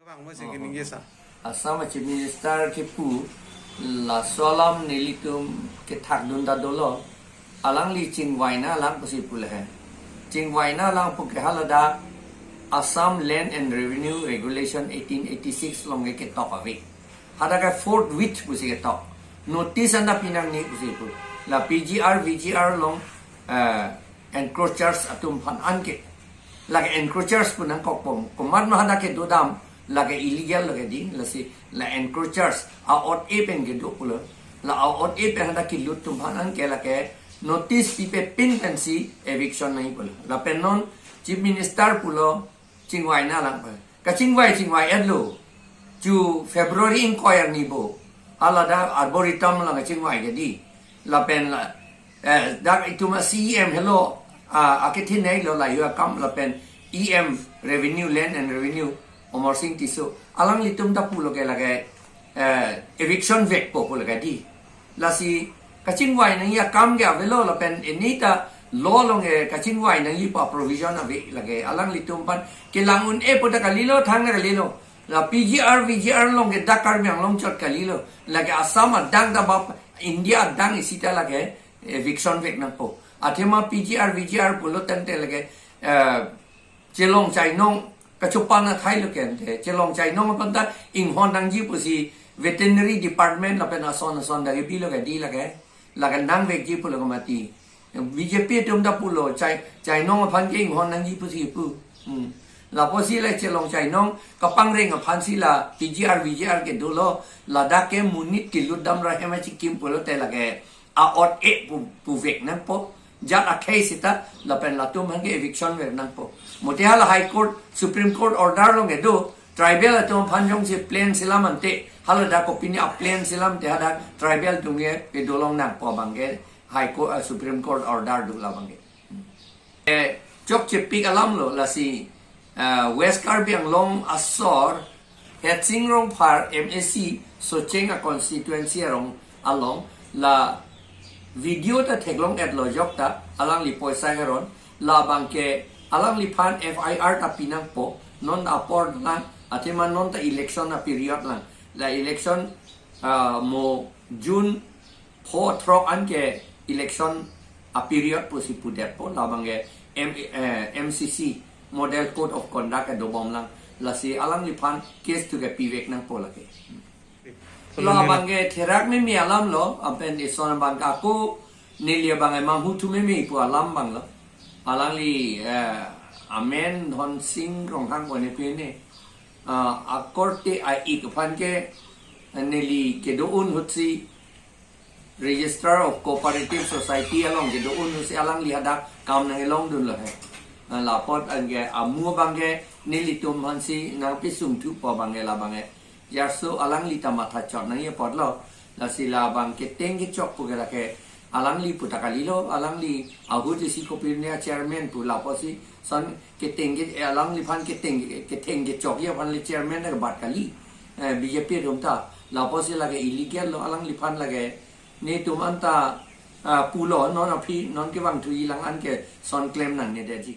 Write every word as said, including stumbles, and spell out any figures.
Bang mo si kining sa. Assam Chief Minister kipu laso alam nelitum kethakdun ta dolo. Alangli chingvai nanglang pusi pu lahe. Chingvai nanglang pu ke haladak Assam Land and Revenue Regulation eighteen eighty-six along ke ketok ave. Hadak ke fourth with pusi ketok. Notice anta pinangne pusi pu. La P G R, V G R along, eh, encroachers atum aphan anke. Lake encroachers pu nangkokpo. Komat ma hadak kedodam, lake illegal lake di, lasi la encroachers, a-ot-e pen kedo pulo. La a-ot-e pen hadak kelut atum aphan anke lake notice pipe pin pensi eviction nangji pulo. Lapen non Chief Minister pulo chingvai nanglang pu. Kachingvai chingvai-etlo. Chu February ingkoi arni bo. Haladak Arboretum along chingvai ke di. Lapen la, eh, dak itum a-C E M helo, ah, akethin nei lo la yu akam lapen E M Revenue, Land and Revenue, Amarsing Tisso. Alanglitum ta pulo ke lake, eh, eviction vekpo pulo ke di. Lasi kachingvai nangji akam ke avelo lapen ini ta law along ke kachingvai nangji pa provision ave lake alanglitum aphan kelang un-e pu ta kalilo, thang ta kalilo. La P G R, V G R along ke dak Karbi Anglong chot kalilo. Lake Assam adang ta bap India adang isi ta lake eviction vek nangpo. Athema P G R, V G R pulo tangte lake, eh, chelong chainong kachopan athai lo kente. Chelong chainong aphan ta inghon nangji pusi veterinary department lapen ason ason ta kebi lo ke di lake. Lake nangvekji pulo ke mati. B J P atum ta pulo chai, chainong aphan ke inghon nangji pusi pu. Hmm. Lapusi la chelong chainong kapangreng aphansi la P G R, V G R kedolo, ladak ke monit kelut damra hem achikim pulote lake a-ot-e pu, puvek nangpo. Jat akhei sita lapen latum aphan ke eviction vek nangpo. Mate hala High Court, Supreme Court order along kedo, tribal atum aphan jongsi plain selam ante, haladak kopine a-plain selam te hadak tribal atum ke kedolong nangpo abang ke High Court, eh, Supreme Court order do labang ke. Eh, chokchepik alam lo lasi, eh, West Karbi Anglong asor Headsing Rongphar M A C Socheng a-constituency arong along la video ta theklong-etlo jokta alangli poisa keron labang ke alangliphan F I R ta pinangpo non apor lang athema non ta election a-period lang la election, ah, mo June pho throk anke election a-period pusi pudetpo labang ke M, eh, M C C Model Code of Conduct kedobom lang lasi alangliphan case tu ke pivek nangpo lake. Labang ke therak meme alam lo, apen ison abang ke ako neli abang ke manghu thu meme pu alam abang lo. Alangli, eh, amen Dhonsing Ronghang one pine. Ah, akorte a-ik aphan ke neli kedo un ahutsi Registrar of Cooperative Society along kedo un ahutsi alangli hadak kam nanglongdunlo he. Ah, lapot anke amu abang ke nelitum aphansi nangpesung thupo abang ke labang ke. Jarso alangli ta matha chot nangji apotlo. Lasi labang keteng kechok pu ke lake alangli pu ta kalilo, alangli ahut isi kopine a-chairman pu lapusi son keteng ke, eh, alangliphan keteng, keteng kechokji aphan le chairman ta kebat kali. Eh, B J P atum ta lapusi lake illegal lo alangliphan lake netum anta, ah, pulo non aphi non kevang thuji lang anke son klem nangnedetji.